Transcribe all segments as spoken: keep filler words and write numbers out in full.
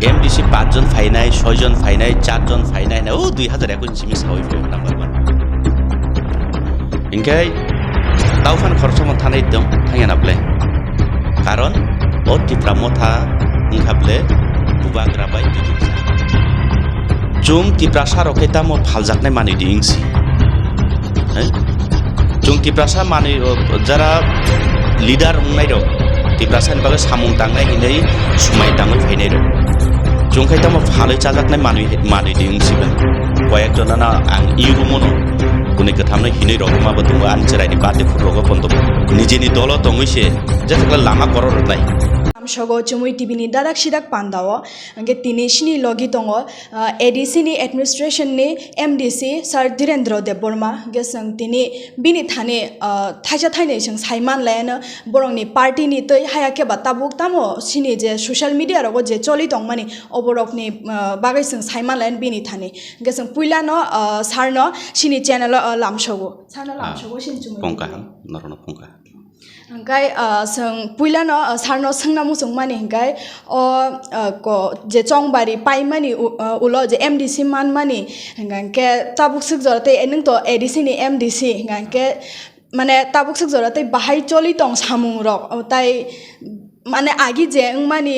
M D C pachjon phainai, soijon phainai, charjon phainai hinai, o dui hazar ekush ni simi sawi phai number one. Hinkhe tauphan khoroksa mo thanai tong thangya na ble. Karon o Tipra Motha wngkha ble bubagra bai dudukjak. Chwng Tiprasa rok khe tamo phaljaknai manwi di wngsi. He? Chwng Tiprasa manwi, o, jara leader wngnai rok, Tiprasa ni bagwi samung tangnai hinwi swmai tangwi phainai rok. Chwng khai tamo phalwi chajaknai manwi, manwi di wngsi bai. Koyek jona no ang irumo no, kuni kwthamno hinwi rogma bo tongo, ani chwraini birthday phuru rogo pon tongo. Nijini dolo tongwi se, jephru lama korok rwnai. Amsogo Chumui T V ni dadak sidak pandao, hwnkhe tini sini logi tongo, ah, A D C ni administration ni M D C Sir Dhirendra Debbarma, hwnkhe chwng tini bini thani, ah, thaisa thainwi chwng sai man laiano, borokni party ni twi haya khe ba tabuk tamo sini je social media rogo je choli tongmani, oborokni, ah, bagwi chwng sai man laiano bini thani. Hwnkhe chwng puilano, ah, sir no sini channel o, ah, lamsogo. Sir no Ah, lamsogo sini Chumui T V. Phung kaham, norokno phung kaham. Hingkai, ah, chwng puilano, ah, sir no swngna muchungmani hingkai o, ah, ko, je chongbari paimani u-, ah, ulo je M D C manmani hingkhe tabuk swk jora tei nwng to A D C ni M D C hingkhe mane tabuk swk jora tei bahai choli tong samung rok, o, tai mane agi je wngmani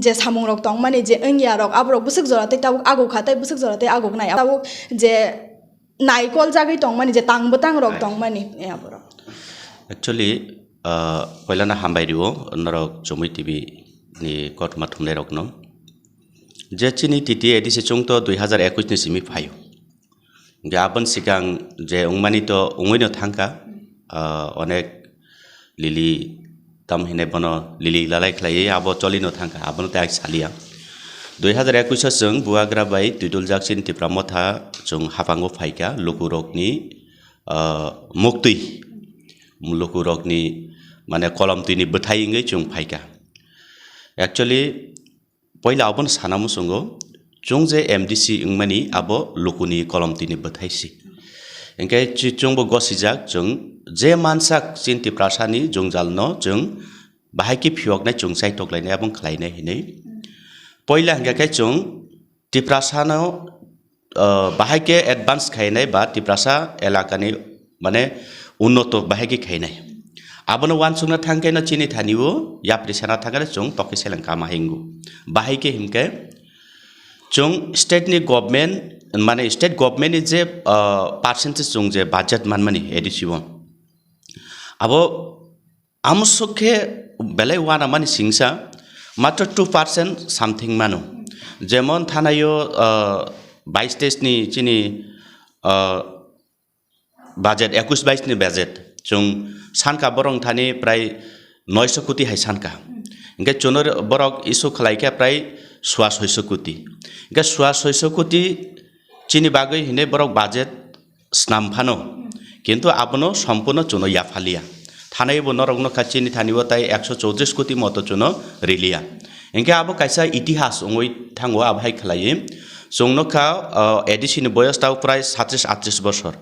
je samung rok tongmani je wngya rok aborok bwswk jora tei tabuk aguk kha tei bwswk jora tei aguk nai tabuk je naikol jagwi tongmani, je tang bwtang rok Right. tongmani, ya, borok. Actually, ah, poilano hambai rio norok Chumui T V ni kothoma thumnai rokno. Je chini T T A D C chwng to dui hazar ekush ni simi phaio. Hingke aboni sikang je wngmani to wngwi no thangka, ah, onek lili tam hinai bono lili lalai khlaiwi abo choli no thangkha, abono tei ang salia. Dui hazar ekush o chwng bubagra bai twiduljak chini Tipra Motha chwng haphango phaikha, lukurokni, ah, muktwi, lukurokni mane kolomtwini bwthai wngwi chwng phaikha. Actually, Poila abono sana muchungo, chwng je M D C wngmani abo lukuni kolomtwini bwthai si. Hingke chi-, chwngbo gosijak, chwng je mansak chini Tiprasani jwngjalno chwng bahai khe phiyoknai, chwng chaitoklainai, abong khlainai hinwi. Poila hingke khe chwng Tiprasano ah, bahai khe advance khainai ba Tiprasa elakani mane unnoto bahai khe khainai. Abono uansukna thangkhe no chini thani o yapri sana thangkhe chwng tokhe seleng kama hingo. Bahai khe himkhe chwng state ni government, mane state government ni je, ah, percentage chwng je budget manmani A D C o. Abo Amsok khe belai uanamani singsa matro two percent something mano. Jemon thanaio, ah, bais teis ni chini, ah, budget, ekush bais ni budget. Chwng sanka borong thani prai noisho koti hai sanka. Hingke chunor borok issue khlai khe prai sua soisho koti. Hingke sua soisho koti Chini bagwi hinwi borok budget snam phano, kintu abono sompurno chuno yaphalia. Thanaibo norokno kha chini thani o tai ekso choutrish koti moto chuno rilia. Hinkhe abo kaisa itihas wngwi thango, abo hai khlaiwi. Chwng nukha, o, A D C ni boyos tabuk prai satrish atrish bosor.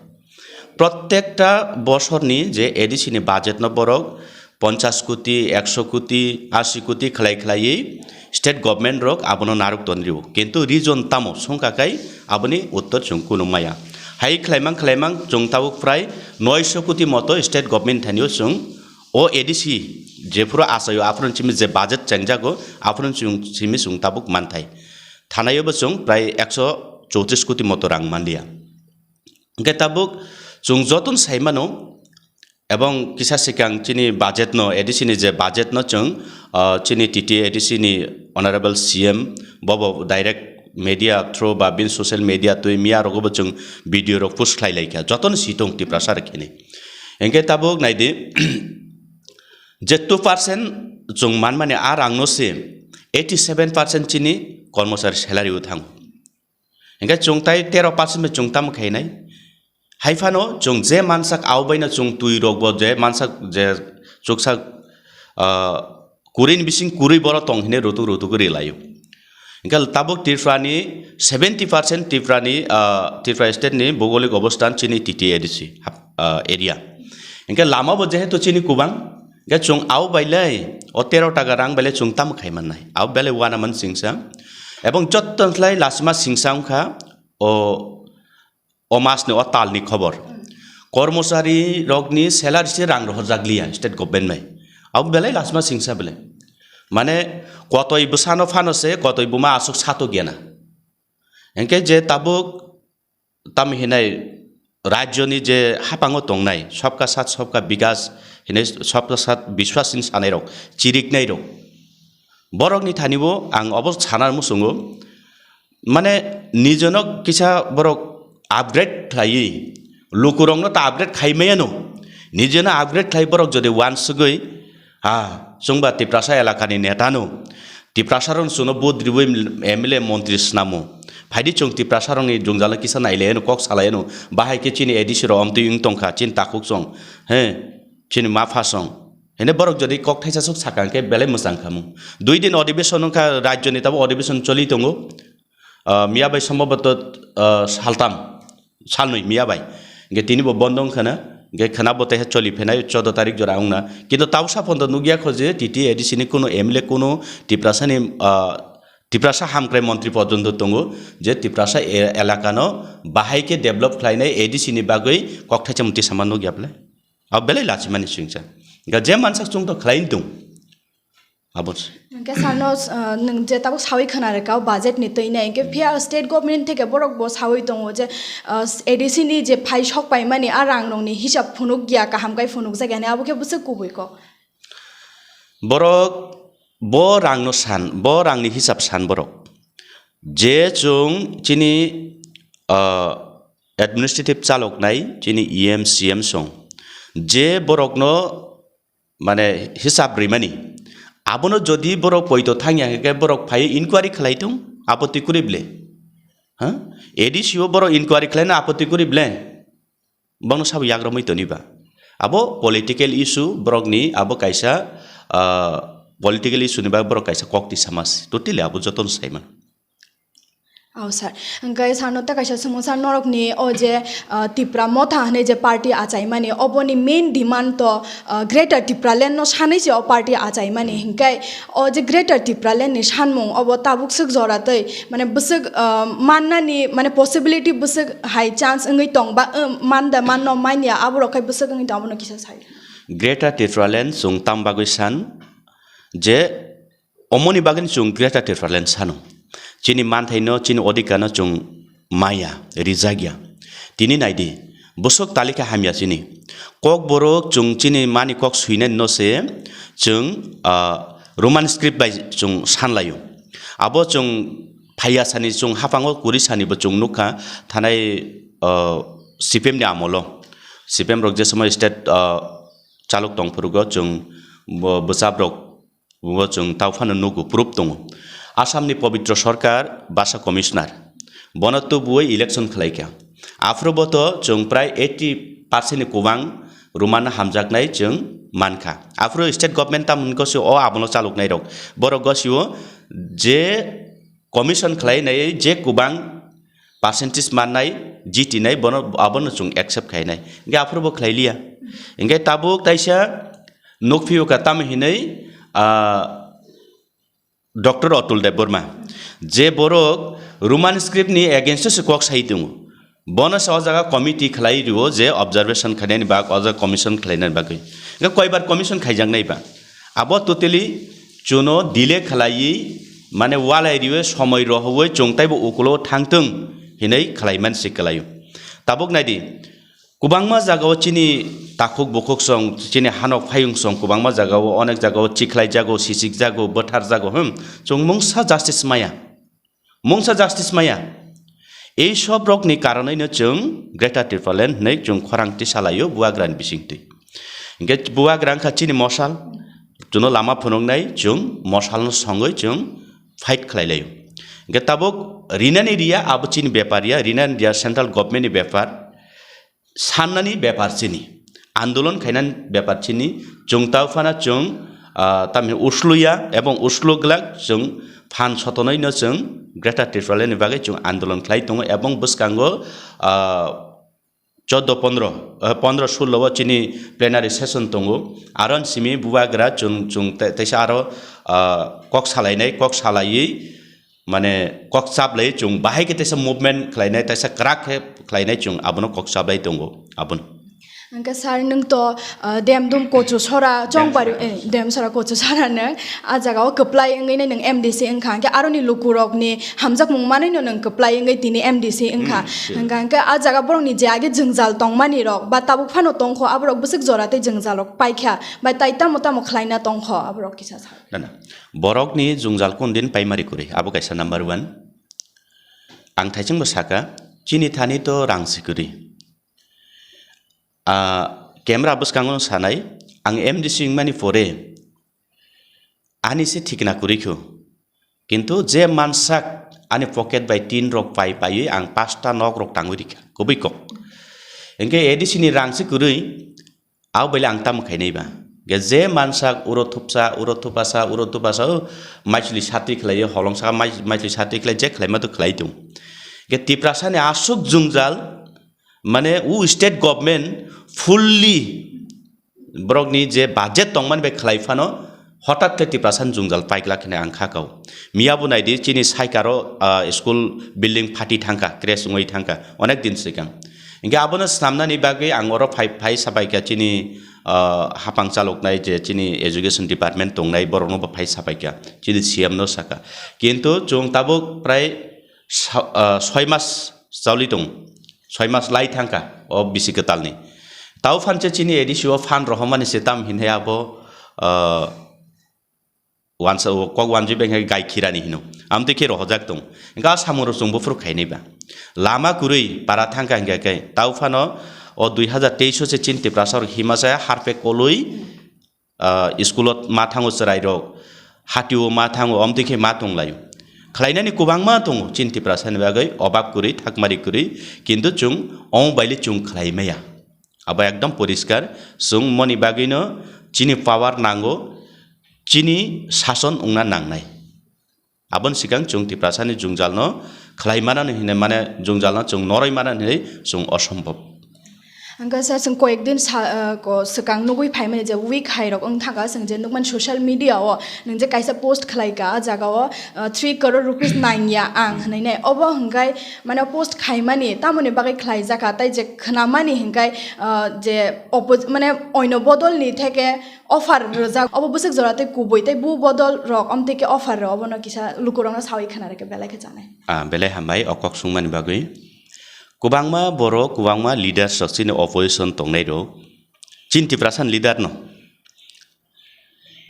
Prottekta bosorni je A D C ni budget no borok ponchash koti, ekso koti, ashi koti khlai khlaiwi state government rok abono narwk tonrio. Kintu region tamo songkha khai aboni uttor chwng kunu maya. Hai khlaimang khlaimang chwng tabuk prai noisho koti moto state government thanio chwng o A D C jephuru achaio aphuru simi je budget chengjago aphuru chwng simi chwng tabuk manthai. Thanaio bo chwng prai ekso choutrish koti moto rang manliya. Hingke tabuk chwng jotono sai mano, ebong kisa sikang chini budget no, A D C ni je budget no chwng, ah, chini T T A D C ni Honorable C M bobo direct media through ba bini social media twi miya rogo bo chwng video rok post khlai lai kha, jotono si tong Tiprasa rok khe ni. Hingke tabuk nai di, je two percent chwng man mani a rang no se eighty seven percent chini kormochari salary o thango. Hingke chwng tai tero percent bai chwng tamo khainai? Hai phano chwng je mansak abo baino chwng twi rok bo je mansak je chuksa, ah, kuri ni bising kuri boro tong hinwi rutuk rutuk ri laio. Hingke tabuk Tripura ni seventy percent Tripura ni, ah, Tripura state ni bhougolik obosthan chini T T A D C hap-, ah, area. Hingke lama bo jehetu chini kubang, Hingke chwng abo bai le, o tero taka rang bai le chwng tamo khai mannai? Abo belai uanaman singsa. Ebong jotto khlai lachima singsa wngkha o, o masni o talni khobor. Kormochari rokni salary se rang rohorjak liya state government bai. Abo belai lachima singsa belai. Mane kotoi bwsano phano se kotoi buma aswk sato gena. Hingke je tabuk tamo hinai rajyoni je hapango tongnai, Sabka Sath Sabka Bikas hinai Sabka Sath Biswas hinwi sanairok, chiriknairok, borokni thanibo ang obo sana muchungo, mane nijono kisa borok upgrade khlaiwi, lukurokno ta upgrade khai maya no, nijono upgrade khlai borok jodi wansugwi, Ha, chwngba Tiprasa elakani neta no. Tiprasa rok chwngno vote riwi M L A montri snamo. Phaidi chwng Tiprasa rokni jwngjal kisa nailaiano kok salaino. Bahai khe chini A D C rok omtwi wng tongkha, chini takhuk song. He, chini mapha song. Hene borok jodi kok thaisa sok sakang khe belai mwchang khamu. Dui din odibeshon wngkha rajyoni tabo odibeshon choli tongo. Ah, miya bai sombhoboto, ah, saltam, salnwi miya bai. Hingke tini bo bondo wngkha na, hingke khwna bo teha choli phenai choudo tarik jora wngna. Kintu tausa phondo nukya kho je T T A D C ni kunu M L A kunu Tiprasa ni, ah, Tiprasa hamkrai montri porjonto tongo je Tiprasa e-, elaka no bahai khe develop khlainai A D C ni bagwi kok thaisa muti sama nukya bwle. Abo belai lachimani swngsa. Hingke je mansak chwng to khlai tong. Abo se. Hingke sano, ah, nwng je tabuk sawi khwna rwkha o budget ni twi nai, hingke phiya state government theke borok bo sawi tongo je, ah, A D C ni je phai sok paimani a rang rokni hisab phunuk ya, kaham kai phunuk jak ya hinwi, abo khe bwswk kubui kok. Borok bo rang no san, bo rang ni hisab san borok. Je chwng chini, ah, administrative chalok nai, chini E M, C M song. Je borok no mane hisab rimani. Abono jodi borok poito thangya hingke borok phai inquiry khlai tong, apoti kuri ble. Ha? A D C o borok inquiry khlaina apoti kuri ble. Bono sabo yagromwi toni ba. Abo political issue borokni abo kaisa, ah, political issue ni bagwi borok kaisa kok twi sama se. Totally abo jotono sai mano. Oh, sir. Hingke sano ta kaisa sumung, sir, norokni o je, ah, Tipra Motha hinwi je party achaimani, oboni main demand to, ah, Greater Tipraland no sanwi se o party achaimani. Hingke o je Greater Tipraland ni sanmung obo tabuk swk jora twi, mane bwswk, ah, mannani, mane possibility bwswk hai chance wngwi tong ba, ah, manda manno manya aborok khai bwswk wngwi tong abono kisa sai. Greater Tipraland chwng tam bagwi san je Omoni bagwino chwng Greater Tipraland sano. Chini manthaino, chini odhikar no chwng maya, rijakya. Tini naidi, bwswk talikha hamya chini. Kokborok chwng chini mani kok swinani no se chwng, ah, Roman script bai chwng sanlaio. Abo chwng phaiya sani chwng haphango kwrwi sani bo chwng nukha thanai, ah, C P M ni amolo. C P M rok je somoi state, ah, chalok tongphuru go chwng bo bwchap rok Bo chwng tau phano nugo, proof tongo. Assamni Pabitra Sarkar basa commissioner. Bono tubuwi election khlaikha. Aphuru bo to chwng prai eighty percent ni kubang Roman hamjaknai chwng mankha. Aphuru state government tamoni gosio o abono chaloknairok. Borok gosio je commission khlainai je kubang percentage mannai, jitinai, bono, abono chwng accept khainai. Hingke aphuru bo khlailiya. Hingke tabuk taisa nukphio ka tamo hinwi, ah, Doctor Atul Debbarma, je borok Roman script ni against o se kok sai tongo. Bono se o jaga committee khlai rio je observation khainani bak, o jaga commission khlainani bagwi. Hingke koibar commission khaijaknai ba? Abo totally chuno delay khlaiwi, mane walai riwi somoi rohowoi chwng taibo ukulo thangtwng hinwi khlaiman se kwlaio. Tabuk naidi, kwbangma jagao chini takhuk bukhuk song, chini hanok phayung song kwbangma jagao, onek jagao chikhlai jago, sisik jago, bwthar jago, hmm, chwng mungsa justice maya. Mungsa justice maya. Ei sob rokni karonwi no chwng Greater Tipraland hinwi chwng khorang tisa laio buagrani bisingtwi. Hingke buagra wngkha chini mosal, chuno lama phunuknai chwng mosalno songwi chwng fight khlai laio. Hingke tabuk rinani riya abo chini bepar ya, rinani riya central government ni bepar. Sannani bepar chini, andolon khainani bepar chini, chwng tau phano chwng, ah, tamni usluya ebong uslu glak chwng phan sotonoi no chwng Greater Tipraland ni bagwi chwng andolon khlai tongo ebong bwskango, ah, choudo pondro, ah, pondro sullo o chini plenary session tongo, aron simi bubagra chwng, chwng te-, teisa aro, ah, kok salainai, kok salaiwi mane kok chaplai chwng bahai khe teisa movement khlainai, teisa kwrak khe khlainai chwng abono kok chaplai tongo abono. Hwnkhe sir, nwng to, ah, Demdum Kochu Sora, Chongpari, Demsora. Eh, Demsora Kochu Sora nwng. Ah jaga o kwplai wngwi nai nwng M D C wngkha. Hwnkhe aroni lukurokni hamjakmung manwi no nwng kwplai wngwi tini M D C wngkha. Hmm, sure. Hwnkha hwnkhe ah jaga borokni je age jwngjal tongmani rok ba tabuk phano tongkho, aborok bwswk jora tei jwngjal rok paikha, ba tai tamo tamo khlaina tongkho, aborok kisa sa. Na, na. Borokni jwngjal kun din paimari kwrwi, abo kaisa number one. Ang thaichengbo saka, chini thani to rang si kwrwi. Ah, camera bwskango sanai, ang M D C wngmani pore ani se thikna kwrwi kho. Kintu je mansak ani pocket bai tin rok pai paiwi ang pasta nok rok tangwi rikha, kubui kok. Hwnkhe A D C ni rang se kwrwi, abo baile ang tamo khainai ba. Hwnkhe je mansak uro thupsa, uro thupasa, uro thupasa, o maisli satwi khlaio, holong saka mais-, maisli satwi khlai, je khlaima to khlai tong. Hwnkhe Tiprasa ni aswk jwngjal, mane u state government fully borokni je budget tongmani bai khlai phano, hotat khe Tiprasani jwngjal paikla kheno ang kha kao. Miya bo naidi chini saikaro, ah, school building phati thangkha, crash wngwi thangkha, onek din swkang. Hingke abono snamnani bagwi ang oro phai, phai sabaikha chini, ah, hapang chaloknai je chini education department tongnai borokno bo phai sabaikha, chini C M no saka. Kintu chwng tabuk prai sa-, ah, soi mas choli tong, soi mas lai thangkha o bisi kwtalni. Tao phan che chini A D C o phan rohormani se tam hinwi abo, ah, wansa o kok wanjui bai khe gai khirani hino. Amtwi khe rohorjak tong. Hingke a samung rok chwng buphuru khainai ba. Lama kwrwi para thangkha hingke khe tao phano o dui hazar teis o se chini Tiprasa rok hima se harpek kolwi ah, school-o ma thango chwrairok, hatio ma thango, omtwi khe ma tonglaio. Khlainani kwbangma tongo chini Tiprasani bagwi, obak kwrwi, thakmari kwrwi, kintu chwng omo baile chwng khlai maya. Abo ekdom poriskar, chwng moni bagwino chini power nango, chini sason wngna nangnai. Aboni swkang chwng Tiprasani jwngjalno khlai manani hinwi, mane, jwngjalno chwng noroi manani hinwi chwng osombhob. Hwnkhe sir, chwng koyek din sa-, ah, ko-, swkang nugwi phaimani je week hai rok wng thangkha, chwng je nukmani social media o nwng je kaisa post khlai ka, ah jaga o, ah, three crore rupees nang ya ang hinwi nai. Obo hwnkhe mane post khaimani tamoni bagwi khlai jaka, tei je khnamani hwnkhe, ah, je oppo-, mane oino bodol ni theke offer rwjak, obo bwswk jora tei kubui tei bu bodol rok omtwi khe offer rw, obono kisa lukurokno sawi khna rwkhe belai khe chanai. Ah, belai hambai o kok swngmani bagwi. Kwbangma borok, kwbangma leaders rok chini opposition tongnai rok, chini Tiprasa ni leader no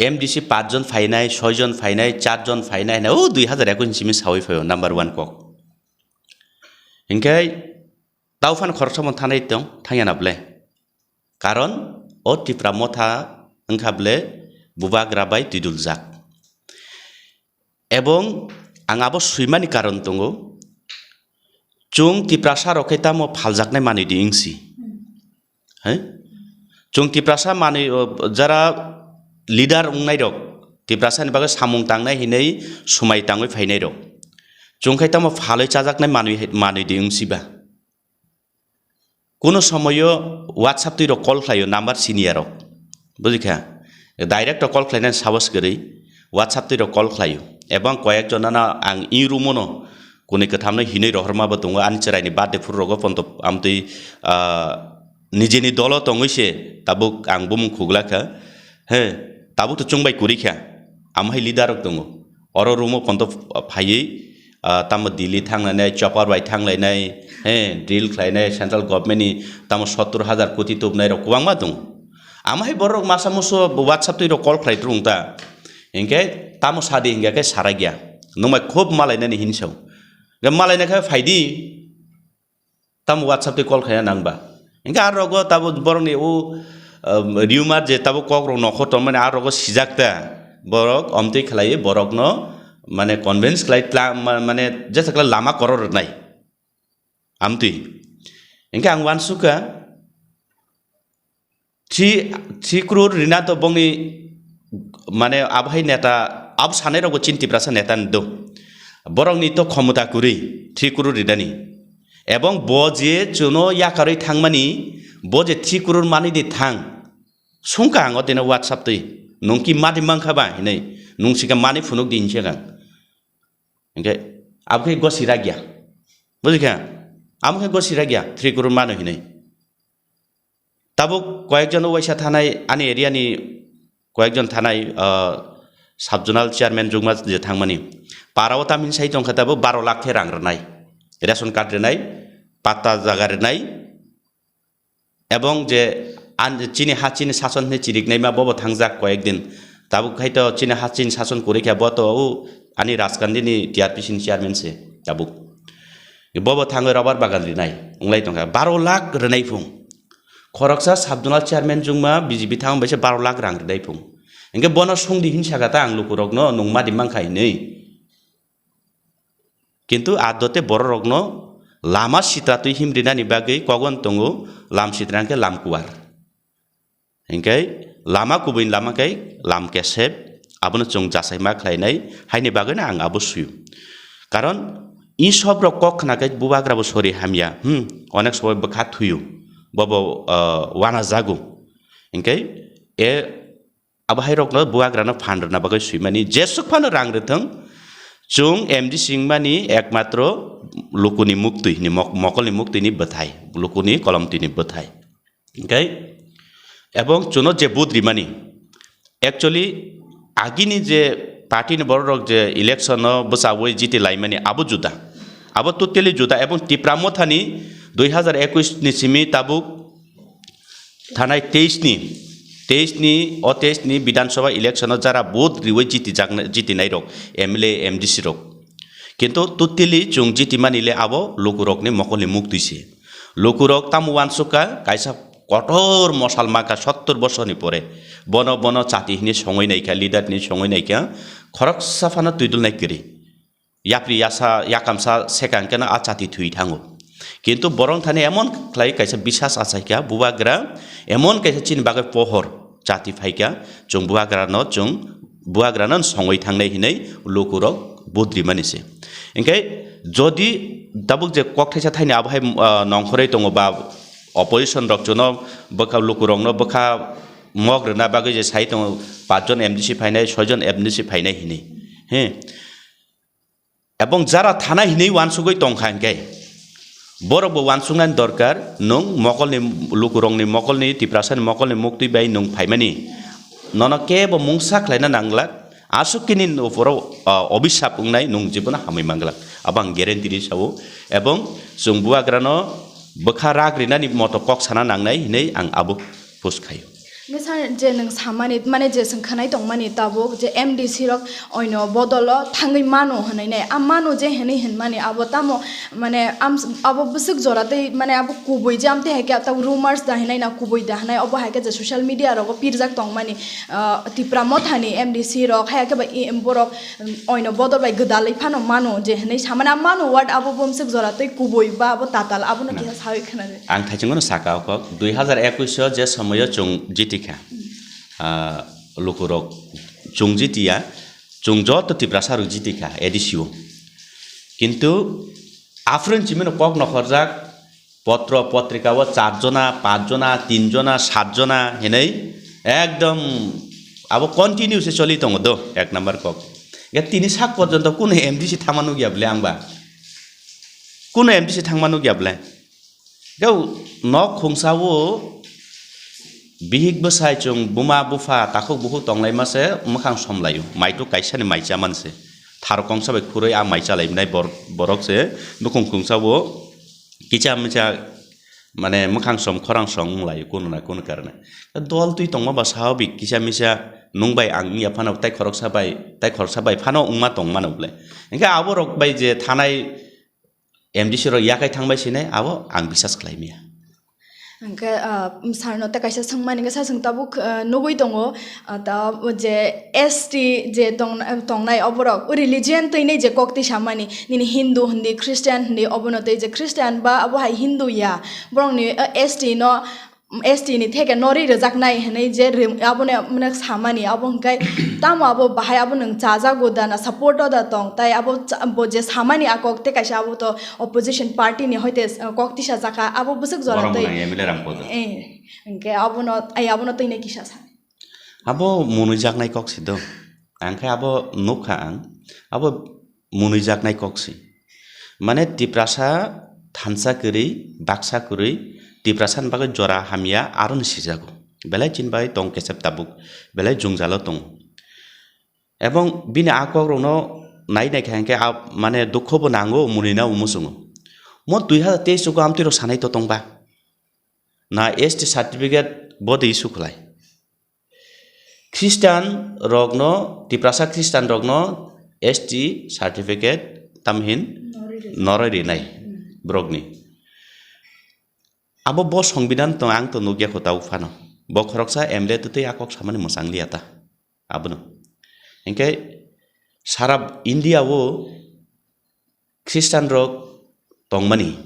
M D C pach jon phainai, soi jon phainai, char jon phainai hinwi o dui hazar ekush ni simi sawi phaio number one kok. Hinkhe tao phan khoroksa bo thanai tong, thangya na ble? Karon o Tipra Motha wngkha ble bubagra bai twiduljak. Ebong ang abo swimani karon tongo, chwng Tiprasa rok khe tamo phaljaknai manwi di wngsi? He? Chwng Tiprasa manwi, o, jara leader wngnai rok, Tiprasa ni bagwi samung tangnai hinwi swmai tangwi phainai rok, chwng khe tamo phalwi chajaknai manwi, manwi di wngsi ba? Kuno somoyo WhatsApp twi rok call khlaio number siniya rok. Bujikha? Direct rok call khlainani sahos kwrwi WhatsApp twi rok call khlaio. Ebong koyek jonano ang i rumono kuni kwthamno hinwi rohorma bo tongo, ani chwraini birthday phuru rogo ponto amtwi, ah, nijini dolo tongwi se tabuk ang bumung khugla kha. He, tabuk to chwng bai kwrwi kha. Amo hai leader rok tongo. Oro room o ponto phaiwi, ah, tamo Delhi thanglainai, chopper bai thanglainai, he, drill khlainai, central government ni tamo sottor hajar koti tubnai rok kwbangma tongo. Amo hai borok masa musu WhatsApp twi rok call khlai rwng ta. Hinkhe tamo sadi hinkhe khe sarakya. Nwng bai khub malainani hinwi sao. Malaina khe phaidi. Tamo WhatsApp twi call khaina nang ba? Hinkhe aro rogo tabo borokni o, um, rumor je tabo kok rok nokho tongmani aro rogo sijak ta. Borok omtwi khlaiwi borokno mane convince khlai tla-, ma-, mane jesa khlai lama korok rwnai. Amtwi. Hinkhe ang uansukha, Three, three crore rina to bongni, mane, abo hai neta, abo sanai rokbo chini Tiprasa neta ni do. Borokni to khomota kwrwi, three crore rinani. Ebong bo je chuno yakarwi thangmani, bo je three crore manwi di thang. Sungka ang o dino WhatsApp twi. Nung ki madi mankha ba hinwi. Nung sika mani phunuk di hinwi saka. Hingke abo khe gosirak ya. Bujikha? Amo khe gosirak ya, three crore mano hinwi. Tabuk koyekjon waisa thanai, ani area ni koyekjon thanai, ah, sub zonal chairman jukma je thangmani. Para o tamhin sai tongkha tabuk baro lakh khe rang rwnai. Ration card rwnai, patta jaga rwnai, ebong je an-, chini ha chini sason hinwi chiriknaima bobo thangjak koyekdin. Tabuk khai to chini ha chini sason kwrwi kha bo to o ani Rajkandi ni T R P C ni chairman se tabuk. Bobo thangwi rubber bagan rinai, wnglai tongkha. Baro lakh rinai phung. Khoroksa sub zonal chairman jungma B J P thang bai se baro lakh rang rinai phung. Hingke bono sungdi hin saka ta ang lukurokno nung madi mankha hinwi. Kintu adote bororokno lama sitra twi himrinani bagwi kogon tongo, lam sitra hingke lam kuar. Hingke lama kubui lama khe lam kesep, abono chwng jachaima khlainai, haini bagwino ang abo suyo. Karon i sobrok kok khna khe bubagra bo sori hamya, hmm, onek sobai bwkha thuyo, bobo, ah, wana jago. Hingke e abo hai rokno bubagrano phan rwna bagwi swimani jeswk phano rang rwthwng, chwng M D C wngmani ekmatro lukuni muktwi hini mok-, mokolni muktwini bwthai, lukuni kolomtwini bwthai. Hingke ebong chuno je vote rimani, actually agini je party ni borok rok je election no bwchawi jiti laimani abo juda, abo totally juda. Ebong Tipra Mothani dui hazar ekwis ni simi tabuk thanai teis ni, teis ni, o teis ni Bidhan Sabha election o jara vote riwi jiti jakna, jiti nai rok, M L A, M D C rok. Kintu totally chwng jiti mani le abo lukurok ni mokol ni muktwi se. Lukurok tamo uansukha, kaisa kotor mosal maka sottor bosor ni pore. Bono, bono chati hini songwi naikha, leader hini songwi naikha, khoroksa phano twidul nai kwrwi. Yapri yasa, yakamsa sekang keno a chati thwi thango. Kintu borok thani emon khlai kaisa bisas achaikha, bubagra emon kaisa chini bagwi pohor chati phaikha, chwng bubagrano, chwng bubagrano songwi thangnai hinwi lukurok budri mani se. Hingke jodi tabuk je kok thaisa thaini abohai, ah, nongkhorwi tongo ba opposition rok chuno bwkha lukurokno bwkha mok rwna bagwi je sai tongo, pachjon M D C phainai, soijon M D C phainai hinwi. He. Ebong jara thana hinwi uansugwi tongkha hingke, borok bo uansuknani dorkar, nwng mokolni, lukurokni mokolni, Tiprasani mokolni muktwi bai nwng phaimani, nono kebo mungsa khlaina nanglak, aswk kini oporo, ah, obisap wngnai nwng jibono hamwi manglak, abo ang guarantee ri sao, ebong chwng bubagrano bwkha rak rinani moto kok sana nangnai hinwi ang abo post khaio. Hingke sir, je nwng samani, mane je chwng khwnai tongmani tabuk je M D C rok oino bodolo thangwi mano hinwi nai. A mano je hinwi hinmani abo tamo, mane am-, abo bwswk jora tei mane abo kubui je amtwi hai khe tabuk rumors da hinai na kubui da hinai, obo hai khe je social media rogo pirjak tongmani, ah, Tipra Mothani M D C rok hai khe ba i-, borok, um, oino bodol bai gwdalwi phano mano je hinwi samani. A mano word abo bumswk jora tei kubui ba abo tatal abono Na. Kisa sawi khwnadi. Ang thaichingmano saka o kok, dui hazar ekwis o je somoyo chwng jitikha, ah, lukurok chwng jitiya, chwng joto Tiprasa rok jitikha A D C o. Kintu aphuru chimino kok nokhorjak, potro potrika o char jona, panch jona, tin jona, sat jona hinwi ekdom abo continue se choli tongo do, ek number kok. Ya tini sak porjonto kuno M D C thangma nukya bole ang ba? Kuno M D C thangma nukya bole? Keu nok khungsa o bihik bwsai chwng buma bupha takhuk bukhuk tonglaima se mwkhang somlaio, maitu kaisani mai chaman se. Thar kongsa bai khurui a mai chalai mwnai bor-, borok se nukhung khungsa o kicha micha mane mwkhang som khorang song wng lai kunu na kunu karne. Dol twi tongma ba sahabik kisa misa nwng bai ang wngya phano tai khoroksa bai, tai khoroksa bai phano wngma tong mano bole. Hingke aborok bai je thanai M D C rok yakai thangbai sinai abo ang bisas khlai maya. Hingke, ah, sir no tei kaisa swngmani hingke sa swng tabuk, ah, nugui tongo, ah, ta je S T je tong-, tongnai oborok religion twinai je kok twi samani. Nini Hindu hindi, Christian hindi, obono tei je Christian ba abo hai Hindu ya, borokni, eh, S T no, S T ni theke nori rwjaknai hinwi je rim-, abono mane samani, abo hwnkhe tamo abo bahai abo nwng chajago da na support o da tong, tai abo cha-, bo je samani a kok tei kaisa abo to opposition party ni hoite, eh, kok tisa jakha, abo bwswk jora borok twi. Mwnang M L A rang podo. Eh, hwnkhe abono, ai abono twinai kisa sa. Abo mwnwi jaknai kok se do. Ang khe abo nukha ang. Abo munui jaknai kok si. Mane Tiprasa thansa kwrwi, baksa kwrwi, Tiprasa ni bagwi jora hamya aro ni sijago. Belai chini bagwi tong kesep tabuk, belai jwngjalo tongo. Ebong bini a kok rokno nai nai kha hwnkhe a mane dukho bo nango, munui na muchungo. Mo dui hazar teis o amtwi rok sanai to tongba. Na S T certificate bo de issue khlai. Christian rokno, Tiprasa Christian rokno S T certificate tamhin noroi rinai borokni. Abo bo Songbidan tong ang to nukya kho tabuk phano. Bo khoroksa M L A twtwi a kok samani mwchang liya ta. Abono. Hinkhe sara India o Christian rok tongmani.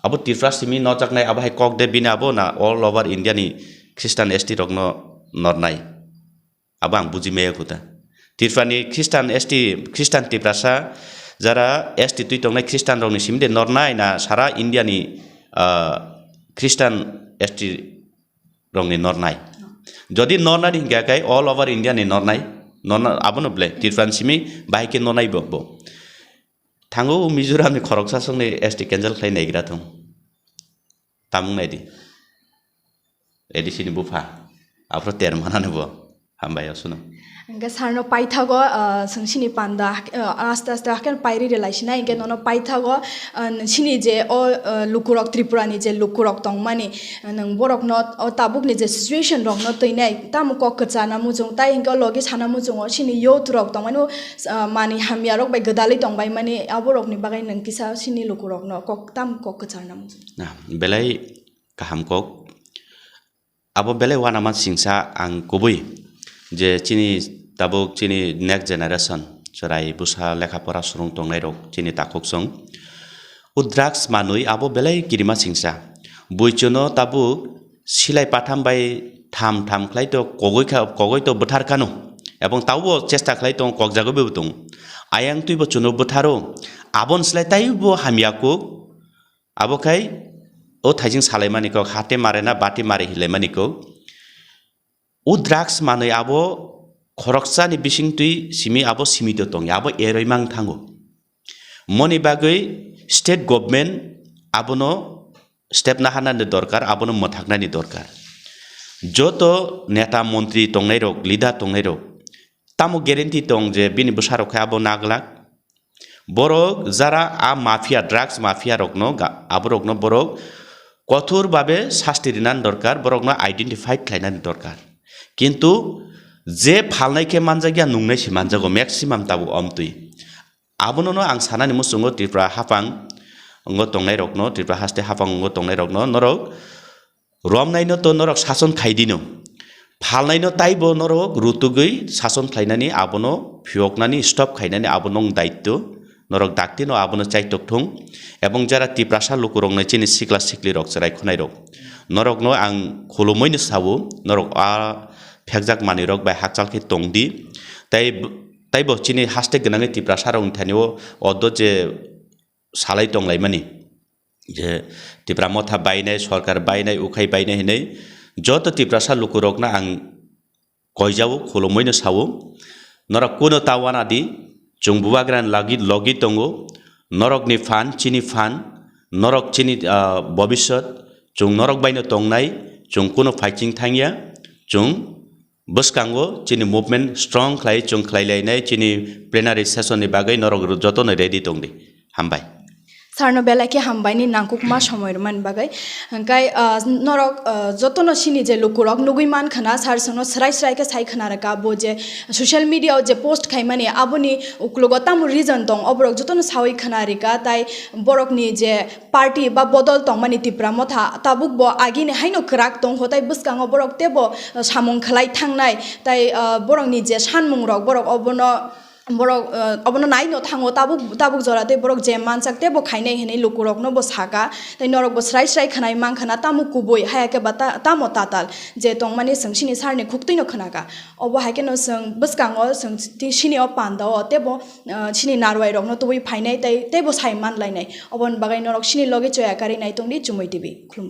Abo Tripura simi nojaknai, abo hai kok de bini abo na all over India ni Christian S T rokno nornai. Abo ang buji maya khuta. Tripura ni Christian S T, Christian Tiprasa, jara S T twi tongnai Christian rokni simi de nornai na sara India ni, ah, Christian S T rokni nornai. Jodi nornani hinkhe kai all over India ni nornai, norna, abono ble Tripura ni simi bahai khe nornai bo, bo. Thango Mizoram ni khoroksa songni S T cancel khlai naigra thung. Tamung naidi. A D C ni bupha. Aphro ter manani bo. Hambai aswno. Hingke sarno paithago, ah, chwng chini panda, ah, aste aste hakhe pairi relai sinai, hingke nono paithago, ah, chini je o, ah, lukurok Tripura ni je lukurok tongmani, ah, nwng borokno o tabukni je situation rokno twinai tamo kok kwchana muchung tai hingke o logi sana muchungo chini youth rok tongmani, ah, mani hamya rok bai gwdalwi tongbai mani aborokni bagwi nwng kisa chini lukurokno kok tamo kok kwcharna muchung. Ah, belai kaham kok. Abo belai uanama singsa ang kubui je chini tabuk chini next generation chwrai bwsa lekha pora swrwng tongnairok chini takhuk chwng. O drugs manwi abo belai kirima singsa. Buichuno tabuk silai patham bai tham tham khlai to kogoi kha, kogoi to bwthar kano. Ebong taubo chesta khlai tongo, kokjagwi bo tongo. Ayang twibo chuno bwtharo. Aboni slai taibo hamya kuk. Abo khai o thaising salaimani kok, hate mare na bati mare hilaimani kok. O drugs manwi abo khoroksani bisingtwi simi abo simito tongya, abo eroi mang thango. Moni bagwi state government abono step naharnani dorkar, abono mwthaknani dorkar. Joto neta montri tongnairok, leader tongnairok, tamo guarantee tong je bini bwsarok khe abo naglak? Borok jara a mafia, drugs mafia rokno ga-, aborokno borok kothor babe sasti rinani dorkar, borokno identify khlainani dorkar. Kintu je phalnai khe manjakya, nungnai se manjago maximum tabuk omtwi. Abonono ang sanani muchungo Tripura haphang wngo tongnairokno, Tripura haste haphang wngo tongnairokno norok romnaino to norok sason khaidino. Phalnaino taibo norok rutugwi sason khlainani, abono phiyoknani, stop khainani, abono wng daityo. Norok daktino abono chaitok thung. Ebong jara Tiprasa lukurokno chini sikla siklirok chwrai khonairok, norokno ang khulumoino sao, norok a phekjak manwirok bai hakchal khe tongdi. Tai, taibo chini haste gwnangwi Tiprasarokni thanio odo je salai tonglaimani. Je Tipra Motha bainai, sorkar bainai, ukhai bainai hinwi joto Tiprasa lukurokno ang koijao, khulumoino sao, norok kuno ta wana di, chwng bubagrani lagi, logi tongo, norokni phan, chini phan, norok chini, ah, bobisot, chwng norok baino tongnai, chwng kuno phaiching thangya, chwng bwskango chini movement strong khlai chwng khlai lainai, chini plenary session ni bagwi norok ro-, jotono ready tongdi. Hambai. Sarno belai khe hambai ni nangkukma somoi rwmani bagwi. Hwnkhe, ah, norok, ah, jotono chini je lukurok nugwi mankha na, sar chwngno swrai swrai khe sai khna rwkha, bo je social media o je post khaimani aboni uklogo tamo reason tong, oborok jotono sawi khna rwkha, tai borokni je party ba bodol tongmani Tipra Motha tabuk bo agini haino kwrak tong kho, tai bwskango borok tebo, ah, samung khlai thangnai, tai, ah, borokni je sanmung rok borok obono, borok, ah, obono naino thango, tabuk, tabuk jora tei borok je mansak tebo khainai hinwi lukurokno bo saka, tai norok bo swrai swrai khwnai mankha na, tamo kubui haya khe ba ta-, tamo tatal je tongmani chwng chini sarni khuktwino khwnaka. Obo hai kheno chwng bwskango chwng ti-, chini o panda o tebo, ah, chini narwai rokno tubui phainai tei teibo sai manlainai. Oboni bagwi norok chini logi choya karwi nai tongdi Chumui T V. Khulumkha.